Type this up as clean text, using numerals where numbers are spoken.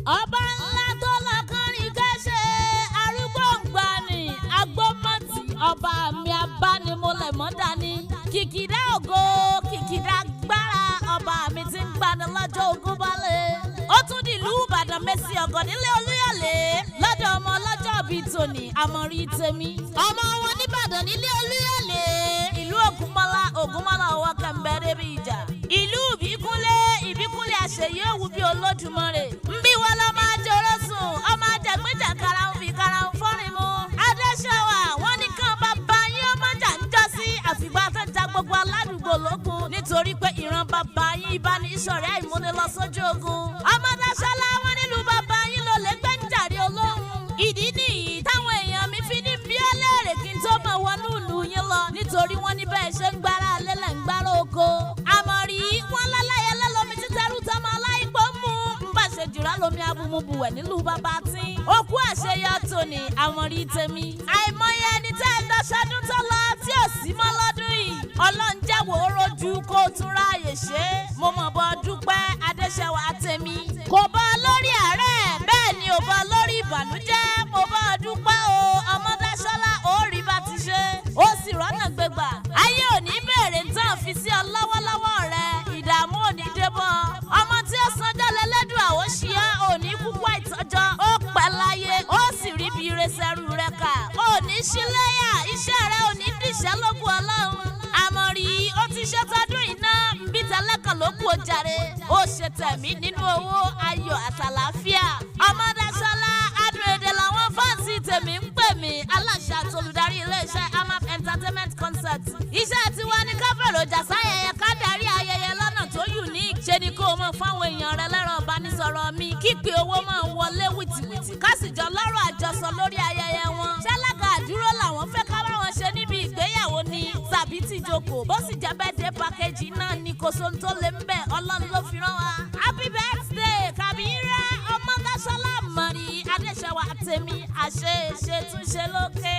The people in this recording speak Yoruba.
Ọba ńlá tó lọkùnrin kẹ́sẹ̀, arúgbó ń gbani, agbómọ̀tì, ọba mi abánimúlẹ̀ mọ́dání. Kìkìdá ògo, kìkìdá agbára, ọba mi ti ń gbani lọ́jọ́ ogun balẹ̀. Ó tún dìlú Ìbàdàn Mẹ́sì ọ̀gọ̀ nílé Olúyọ̀lé lọ́dọ̀ ọmọ ọlọ́jọ́ bíi tòní, àmọ̀rí tèmi. Ọmọ wọn nìbàdàn nílé Olúyọ̀lé. Ìlú Ògúnmọ́lá, Ògúnmọ́lá ọwọ́ kẹ̀mbẹ́ débi ìjà. Ìlú Ìbíkúnlé, Ìbíkúnlé àṣeyí òwú bíi Olódùmarè. Nbí wọn lọ máa jọrọ sùn, ọmọ ajàgbéjà karahun fi karahun fọ́rin mu. Adéṣẹ́wà, wọ́n ní kán bàbá yín ọmọ jà ń jọ sí àfìgbà tó ja gbogbo aládùúgbò lógun. Nítorí pé ìran bàbá yín ìbánisọ̀rẹ́ ìmúnilọ́sójú ogun. Ọmọdáṣọ́lá wọn nílùú bàbá yín ló lè gbẹ́njàre olóhùn. Ìdí nìyí táwọn èèyàn mi fi ní bí ó léèrè kí n tó mọ̀ wọnú ìlú yín lọ. Nítorí wọ́n ní bẹ́ẹ̀ ṣe ń gbára lélẹ̀ ń gbára oko. Àmọ̀rí wọn láláyẹ lọ́lọ́mi títẹ́rù tọmọ aláìgbó mú. Ń bá ṣe jùlọ lómi abumubuwẹ̀ nílùú bàbá tí. Okú àṣeyọ tòní àmọ̀rí tèmi. Àìmọye ẹni tẹ́ ẹ lọ́sọdún tó lọ tí ò sí mọ́ lọ́dún yìí. Ọlọ́run jẹ́wọ́ ó rojú kó o tún ráàyè ṣe é. Mo mọ̀ bọ́ dúpẹ́ Adéṣẹ́wà tèmi. Kò bọ́ lórí àárẹ̀ bẹ́ẹ̀ ni ò bọ́ lórí ìbànújẹ́. Mo bọ́ dúpẹ́ o, Ọmọdáṣọ́lá ó rí bá ti ṣe. Ó sì rọ́nà gbégbà. Ayé ò ní bèrè tán fi sí ọ lọ́wọ́lọ́wọ́ rẹ. Ìdààmú ò ní débọ̀. Ọmọ tí ó sanjọ́ lẹ́lẹ́dùn àwọn ṣíá ò ní kúkú àìtọ́jọ́. Ó pẹ́ láyé, ó sì rí bí iresẹ́rù rẹ kà. Ò ní síléyà, iṣẹ́ rẹ ò ní dìṣẹ́ lógún Ọlọ́run. Àmọ̀rí ó ti ṣe tọdún iná nbí tẹlẹ́kàn ló kú ojàre. Ó ṣe tẹ̀mí nínú owó ayọ̀ àtàlàáfíà. Ọmọdáṣọ́lá adùn èdè làwọn fáǹsì tèmi ń pè mí aláṣẹ àtolùdarí iléeṣẹ́ Amap Entertainment Concert. Iṣẹ́ tiwa ní ká fèròjà sáyẹyẹ ká darí ayẹyẹ lọ́nà tó unique. Ṣe ni kó o mọ̀ fáwọn èèyàn rẹ lẹ́rọ ìbánisọ̀rọ̀ mi kígbe owó máa ń wọlé wìtìwìtì ká sì jọ lọ́rọ̀ àjọsọ lórí ayẹyẹ wọn. Ṣálága àdúró làwọn fẹ́ ká bá wọn ṣe níbi ìgbéyàwó ni tàbí tìjókòó bó sì jẹ́ birthday package náà ni kò sóhun tó lè ń bẹ̀ Ọlọ́run ló fi rán wa. Happy birthday Kàbírẹ́ Ọmọdáṣọ́lá Mọ̀rí Adéṣẹ́wà tèmi àṣeéṣe túnṣe lókè.